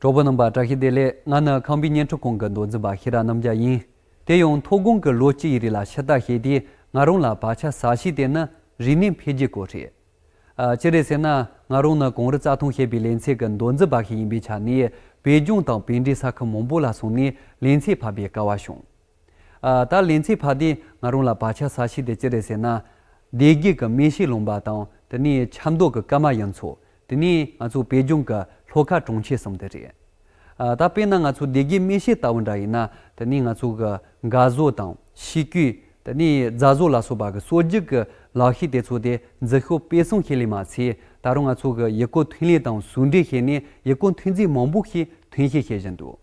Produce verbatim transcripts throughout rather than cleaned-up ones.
གྲོགས་པོ་རྣམ་པ་བཀྲ་ཤིས་བདེ་ལེགས། ང་ནི་ཁམས་པའི་བརྙན་འཕྲིན་ཁང་གི་མདོ་འཛིན་པ་ཤེས་རབ་རྣམ་རྒྱལ་ཡིན། དེ་ཡང་མཐོ་སྒང་གི་ལོ་གཅིག་ཡི་རིང་ལ་ཕྱིར་ལྟ་བྱས་ཏེ་ང་རང་ལ་བག་ཆགས་ཟབ་ཤོས་དེ་ནི་རིག་གནས་འཕེལ་རྒྱས་སྐོར་རེད། ཨ། ཅི་རེད་ཟེར་ན། ང་རང་ནི་གངས་རི་རྩྭ་ཐང་ཞེས་པའི་གླིང་ཚན་གྱི་མདོ་འཛིན་པ་ཞིག་ཡིན་པའི་ཆ་ནས་བོད་ལྗོངས་དང་བོད་འབྲེལ་ས་ཁུལ་མང་པོ་ལ་སོང་ནས་གླིང་ཚན་ཕབ་པའི་སྐལ་བ་བྱུང་། ཨ། ད་གླིང་ཚན་ཕབ་དུས་ང་རང་ལ་བག་ཆགས་ཟབ་ཤོས་དེ་ཅི་རེད་ཟེར་ན། སྡེ་དགེ་གི་སྨན་ཤེས་ལུང་པ་དང་དེ་ནས་ཆབ་མདོ་གི་ཀརྨ་ཡུལ་ཚོ། དེ་ནས་ང་ཚོ་བོད་ལྗོངས་ཀྱི་ལྷོ་ཁ་གྲོང་ཁྱེར་གསུམ་དེ་རེད། ཨ། ད་དཔེར་ན་ང་ཚོ་སྡེ་དགེ་སྨན་ཤེས་ལྟ་བུ་འདྲ་ཡིན་ན། དེ་ནས་ང་ཚོ་གི་མགར་བཟོ་དང་ཤིང་བརྐོས། དེ་ནས་རྫ་བཟོ་ལ་སོགས་པ་གི་སྲོལ་རྒྱུན་གྱི་ལག་ཤེས་དེ་ཚོ་དེ་འཛུལ་ཞུགས་སྤེལ་གསུམ་བྱས་ལས་མ་ཚད། ད་རུང་ང་ཚོ་གི་ཡུལ་སྐོར་ཐོན་ལས་དང་ཟུང་འབྲེལ་བྱས་ནས་ཡུལ་སྐོར་ཐོན་རྫས་མང་པོ་ཞིག་ཐོན་སྐྱེད་བྱེད་བཞིན་འདུག་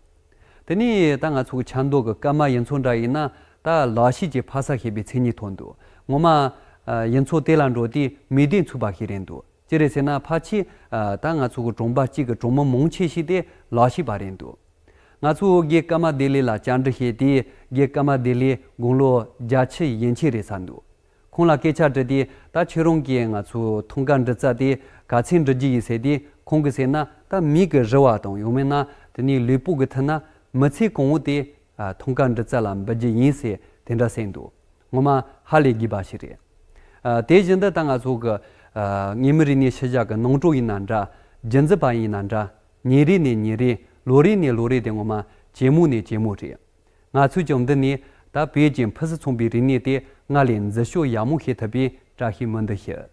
དེ་ནས་ད་ང་ཚོ་གི་ཆབ་མདོ་གི་ཀརྨ་ཡུལ་ཚོ་འདྲ་ཡིན་ན། ད་ལག་ཤེས་ཀྱི་ཕ་ས་ཞེས་པའི་མཚན་ཉིད་ཐོབ་འདུག་ངོ་མ། ཨ། ཡུལ་ཚོ་དེ་ལ་འགྲོ་དུས་མིག་ལྡན་ཚུགས་པ་ཞིག་རེད་འདུག་ཅི་རེད་ཟེར་ན། ཕལ་ཆེར། ཨ། ད་ང་ཚོ་གི་གྲོང་པ་གཅིག་གི་གྲོང་མི་མང་ཆེ་ཞིག་དེ་ལག་ཤེས་པ་རེད་འདུག་ང་ཚོ་རྒན་ཀརྨ་བདེ་ལེགས་ལ་བཅར་འདྲི་བྱས་དུས། རྒན་ཀརྨ་བདེ་ལེགས་དགུང་ལོ་བརྒྱད་ཅུ་ཡན་ཆད་རེད་ཚར་འདུག་ཁོང་ལ་སྐད་ཆ་དྲིས་དུས། ད་ཁྱེད་རང་གིས་ང་ཚོའི་ཐང་ག་འབྲུ་རྩལ་དེ་ག་ཚོད་འབྲི་རྒྱུ་ཡིན་ཟེར་དུས། ཁོང་གིས་ཟེར་ན། ད་མིག་གིས་རིལ་བ་དང་། ཡང་མིན་ན་དེ་ནས་ལུས་པོ་གིས་འཐུ་ན། མི་ཚེ་གང་བོ་དེ། ཨ། ཐང་ག་འབྲུ་རྩལ་ལ་འབུལ་རྒྱུ་ཡིན་ཟེར་དེ་འདྲ་གསུངས་འདུག་ངོ་མ་ཧ་ལས་དགོས་པ་ཞིག་རེད། ཨ། དེ་བཞིན་དུ་ད་ང་ཚོ་གི། ཨ། དངོས་མིན་རིག་གནས་ཤུལ་བཞག་གི་ནང་སྤྲོ་ཡིན་ན་འདྲ། རྒྱུན་འཛིན་པ་ཡིན་ན་འདྲ། ཉིན་རེ་ནས་ཉིན་རེ། ལོ་རེ་ནས་ལོ་རེ་དེ་ངོ་མ་ཇེ་མང་ནས་ཇེ་མང་རེད། ང་ཚོས་ཀྱང་འདི་ནས་ད་བོད་ཀྱི་ཕུན་སུམ་ཚོགས་པའི་རིག་གནས་དེ་སྔར་ལས་འཛུལ་ཞུགས་ཡག་མོ་བྱེད་ཐུབ་པའི་བཀྲ་ཤིས་སྨོན་འདུན་ཞུ།